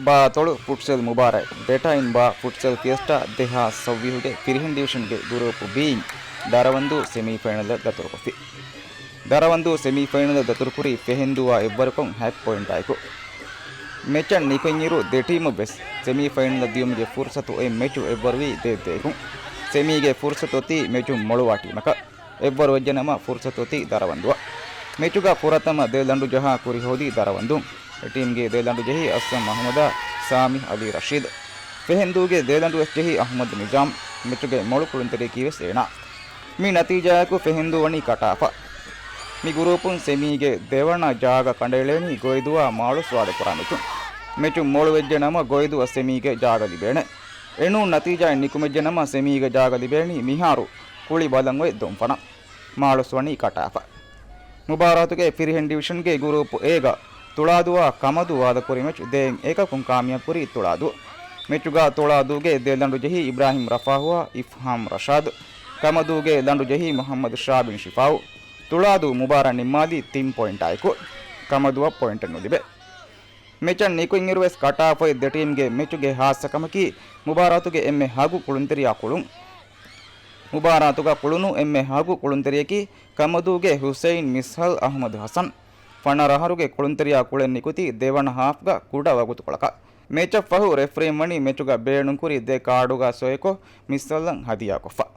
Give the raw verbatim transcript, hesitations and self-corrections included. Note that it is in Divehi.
ބާ ތޮޅު ފުޓްސަލް މުބާރާތް، ބެޓައިން ބާ ފުޓްސަލް ފިއެސްޓާ ދެހާސް ސައުވީހުގެ ފިރިހެން ޑިވިޝަންގެ ގުރޫޕް ބީއިން ދަރަވަންދޫ ސެމީފައިނަލަށް ދަތުރުކޮށްފި. ދަރަވަންދޫ ސެމީފައިނަލަށް ދަތުރުކުރީ ފެހެންދޫއާ އެއްވަރުކޮށް ހަތް ޕޮއިންޓާއެކު. މެޗަށް ނިކުތްއިރު ދެ ޓީމު ވެސް ސެމީފައިނަލަށް ދިޔުމުގެ ފުރުސަތު އޮތް މެޗު އެއްވަރުވީ ދޭއް ދޭއް ދޭއްކުން. ސެމީގެ ފުރުސަތު އޮތީ މެޗުން މޮޅުވާ ޓީމަކަށް. އެއްވަރު ވެއްޖެނަމަ ފުރުސަތު އޮތީ ދަރަވަންދުއަށް. މެޗުގަ ފުރަތަމަ ދެ ލަނޑު ޖަހާ ކުރި ހޯދީ ދަރަވަންދޫން. އެ ޓީމްގެ ދެ ލަނޑު ޖެހީ އަސްލަމް އަހުމަދާ ސާމި އަލީ ރަޝީދު. ފެހެންދޫގެ ދެ ލަނޑު ވެސް ޖެހީ އަހުމަދު ނިޒާމް. މެޗުގެ މޮޅު ކުޅުންތެރިޔަކީ ވެސް އޭނާ. މި ނަތީޖާއަކު ފެހެންދޫ ވަނީ ކަޓާފަ. މި ގުރޫޕުން ސެމީގެ ދެވަނަ ޖާގަ ކަނޑައެޅޭނީ ގޮއިދޫއާ މާޅޮސް ވާދަކުރާ މެޗުން. މެޗު މޮޅުވެއްޖެ ނަމަ ގޮއިދޫއަށް ސެމީގެ ޖާގަ ލިބޭނެ. އެނޫން ނަތީޖާއިން ނިކުމެއްޖެ ނަމަ ސެމީގެ ޖާގަ ލިބޭނީ މިހާރު ކުޅި ބަލަން އޮތް ދޮންފަނަށް. މާޅޮސް ވަނީ ކަޓާފަ. މުބާރާތުގެ ފިރިހެން ޑިވިޝަންގެ ގުރޫޕު އޭގަ ތުޅާދޫއާ ކަމަދޫ ވާދަކުރި މެޗު ދޭއް އެކަކުން ކާމިޔާބުކުރީ ތުޅާދޫ. މެޗުގަ ތުޅާދޫގެ ދެ ލަނޑު ޖެހީ އިބްރާހިމް ރަފާހުއާ އިފްހާމް ރަޝާދު. ކަމަދޫގެ ލަނޑު ޖެހީ މުހައްމަދު ޝާބިން ޝިފާއު. ތުޅާދޫ މުބާރާތް ނިންމާލީ ތިން ޕޮއިންޓާއެކު. ކަމަދޫއަށް ޕޮއިންޓެއް ނުލިބޭ. މެޗަށް ނިކުތްއިރުވެސް ކަޓާފައި ދެ ޓީމްގެ މެޗުގެ ހާއްސަކަމަކީ މުބާރާތުގެ އެންމެ ހަގު ކުޅުންތެރިޔާ ކުޅުން. މުބާރާތުގަ ކުޅުނު އެންމެ ހަގު ކުޅުންތެރިޔަކީ ކަމަދޫގެ ހުސެއިން މިސްހަލް އަހުމަދު ހަސަން. ފަނަރަ އަހަރުގެ ކުޅުންތެރިޔާ ކުޅެން ނިކުތީ ދެވަނަ ހާފްގަ ކުޑަ ވަގުތުކޮޅަކަށް. މެޗަށް ފަހު ރެފްރީން ވަނީ މެޗުގަ ބޭނުންކުރި ދެ ކާޑުގަ ސޮއެކޮށް މިސްހަލްއަށް ހަދިޔާކޮށްފަ.